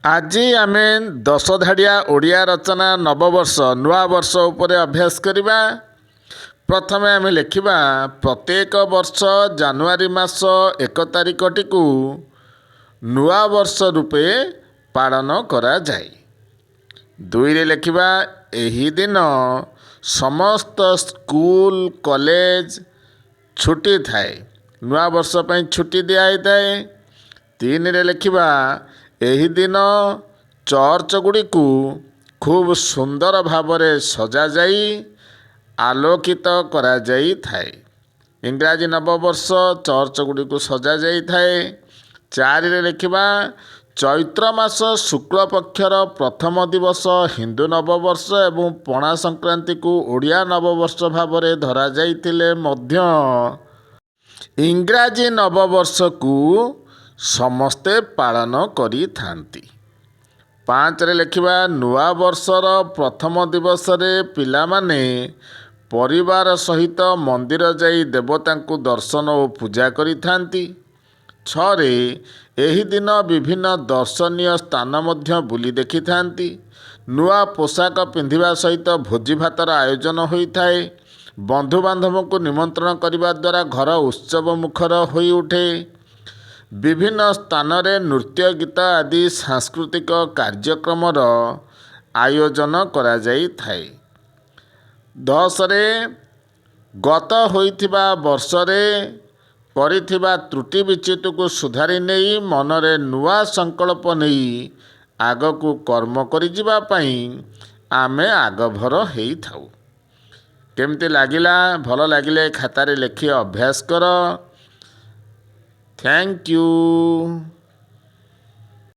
ଆଜି ଆମେ 10 ଧାଡ଼ିଆ ଓଡ଼ିଆ ରଚନା ନବବର୍ଷ, ନୂଆ ବର୍ଷ ଉପରେ ଅଭ୍ୟାସ କରିବା। ପ୍ରଥମେ ଆମେ ଲେଖିବା, ପ୍ରତ୍ୟେକ ବର୍ଷ ଜାନୁଆରୀ ମାସ 1 ତାରିଖଟିକୁ ନୂଆ ବର୍ଷ ରୂପେ ପାଳନ କରାଯାଏ। ଦୁଇରେ ଲେଖିବା, ଏହି ଦିନ ସମସ୍ତ ସ୍କୁଲ କଲେଜ ଛୁଟି ଥାଏ। ନୂଆ ବର୍ଷ ପାଇଁ ଛୁଟି ଦିଆହେଇଥାଏ। ତିନିରେ ଲେଖିବା, ଏହି ଦିନ ଚର୍ଚ୍ଚ ଗୁଡ଼ିକୁ ଖୁବ୍ ସୁନ୍ଦର ଭାବରେ ସଜାଯାଇ ଆଲୋକିତ କରାଯାଇଥାଏ। ଇଂରାଜୀ ନବବର୍ଷ ଚର୍ଚ୍ଚ ଗୁଡ଼ିକୁ ସଜାଯାଇଥାଏ। ଚାରିରେ ଲେଖିବା, ଚୈତ୍ର ମାସ ଶୁକ୍ଳପକ୍ଷର ପ୍ରଥମ ଦିବସ ହିନ୍ଦୁ ନବବର୍ଷ ଏବଂ ପଣା ସଂକ୍ରାନ୍ତିକୁ ଓଡ଼ିଆ ନବବର୍ଷ ଭାବରେ ଧରାଯାଇଥିଲେ ମଧ୍ୟ ଇଂରାଜୀ ନବବର୍ଷକୁ ସମସ୍ତେ ପାଳନ କରିଥାନ୍ତି। ପାଞ୍ଚରେ ଲେଖିବା, ନୂଆ ବର୍ଷର ପ୍ରଥମ ଦିବସରେ ପିଲାମାନେ ପରିବାର ସହିତ ମନ୍ଦିର ଯାଇ ଦେବତାଙ୍କୁ ଦର୍ଶନ ଓ ପୂଜା କରିଥାନ୍ତି। ଛଅରେ, ଏହି ଦିନ ବିଭିନ୍ନ ଦର୍ଶନୀୟ ସ୍ଥାନ ମଧ୍ୟ ବୁଲି ଦେଖିଥାନ୍ତି। ନୂଆ ପୋଷାକ ପିନ୍ଧିବା ସହିତ ଭୋଜି ଭାତର ଆୟୋଜନ ହୋଇଥାଏ। ବନ୍ଧୁବାନ୍ଧବଙ୍କୁ ନିମନ୍ତ୍ରଣ କରିବା ଦ୍ୱାରା ଘର ଉତ୍ସବ ମୁଖର ହୋଇଉଠେ। ବିଭିନ୍ନ ସ୍ଥାନରେ ନୃତ୍ୟ, ଗୀତ ଆଦି ସାଂସ୍କୃତିକ କାର୍ଯ୍ୟକ୍ରମର ଆୟୋଜନ କରାଯାଇଥାଏ। 10ରେ, ଗତ ହୋଇଥିବା ବର୍ଷରେ କରିଥିବା ତ୍ରୁଟି ବିଚ୍ୟୁତିକୁ ସୁଧାରି ନେଇ ମନରେ ନୂଆ ସଂକଳ୍ପ ନେଇ ଆଗକୁ କର୍ମ କରିଯିବା ପାଇଁ ଆମେ ଆଗଭର ହେଇଥାଉ। କେମିତି ଲାଗିଲା? ଭଲ ଲାଗିଲେ ଖାତାରେ ଲେଖି ଅଭ୍ୟାସ କର। Thank you.